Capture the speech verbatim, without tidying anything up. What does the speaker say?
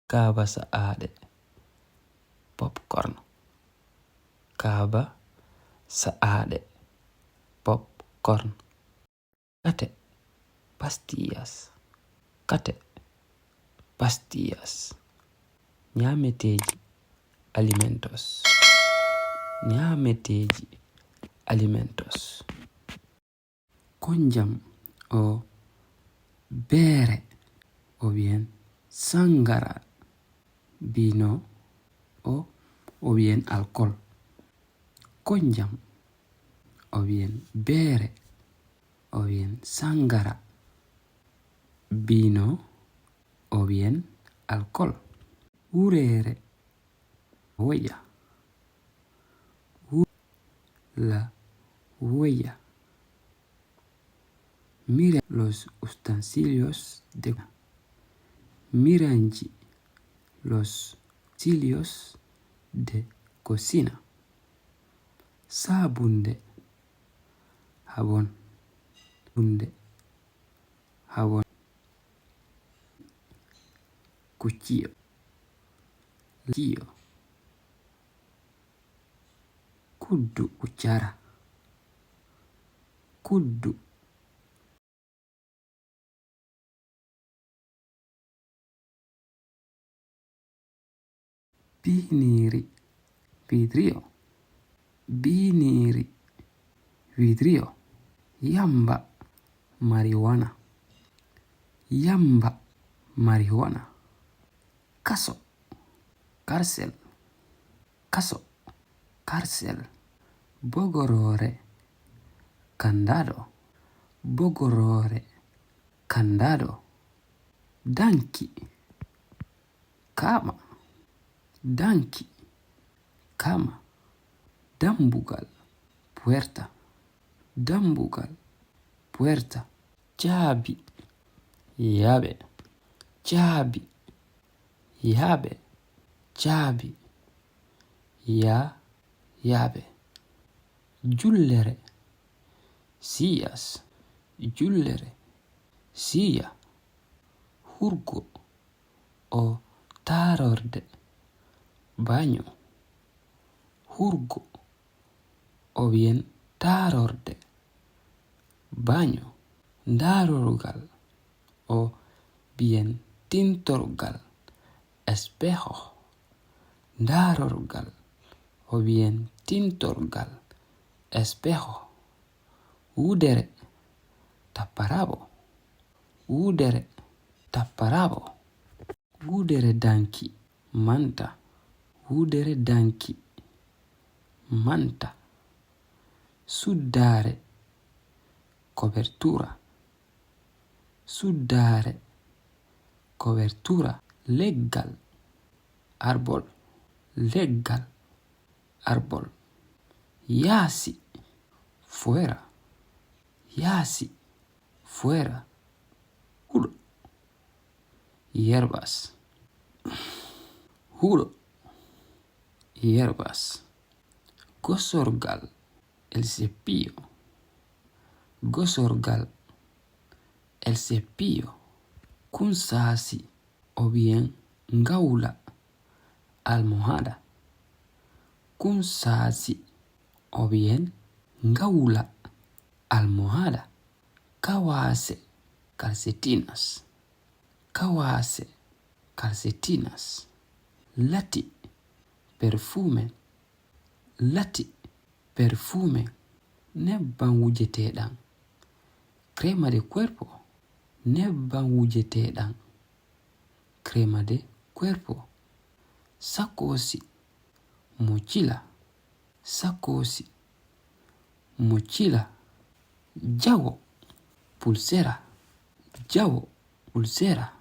Kaaba sa'aaɗe, popcorn. Kaaba sa'aaɗe, popcorn. Kate, pastillas. Kate, pastillas. Ñaameteeji, alimentos. Ñaameteeji, alimentos. Konjam o beere, o bien sangara, vino o, o bien alcohol. Konjam o bien beere, o bien sangara, vino o bien alcohol. Wureere, huella. Hu-, la huella. Mira los utensilios de, miranji, los utensilios de cocina. Saabunde, jabón. Bunde, jabón. Cuchillo, cuchillo. Kuddu, cuchara. Kuddu. Biiniiri, vidrio. Biiniiri, vidrio. Yamba, marijuana. Yamba, marijuana. Kaso, cárcel. Kaso, cárcel. Bogoroore, candado. Bogoroore, candado. Danki, kama. Danki, kama. Dambugal, puerta. Dambugal, puerta. Caabi, llave. Caabi, llave. Caabi, ya, llave. Jullere, sillas. Jullere, silla. Hurgo, o taarorde, baño. Hurgo, o bien taarorde, baño. Ndaarorgal, o bien tintorgal, espejo. Ndaarorgal, o bien tintorgal, espejo. Wudere, taparrabo. Wudere, taparrabo. Wudere danki, manta. Wudere danki, manta. Suddaare, cobertura. Suddaare, cobertura. Leggal, árbol. Leggal, árbol. Yaasi, fuera. Yaasi, fuera. Huɗo, hierbas. Huɗo, hierbas. Gosorgal, el cepillo. Gosorgal, el cepillo. Kunsaasi, o bien ngawla, almohada. Kunsaasi, o bien ngawla, almohada. Kawaase, calcetines. Kawaase, calcetines. Lati, perfume. Lati, perfume. Nebban wujeteeɗan, crema de cuerpo. Nebban wujeteeɗan, crema de cuerpo. Sakoosi, mochila. Sakoosi, mochila. Jawo, pulsera. Jawo, pulsera.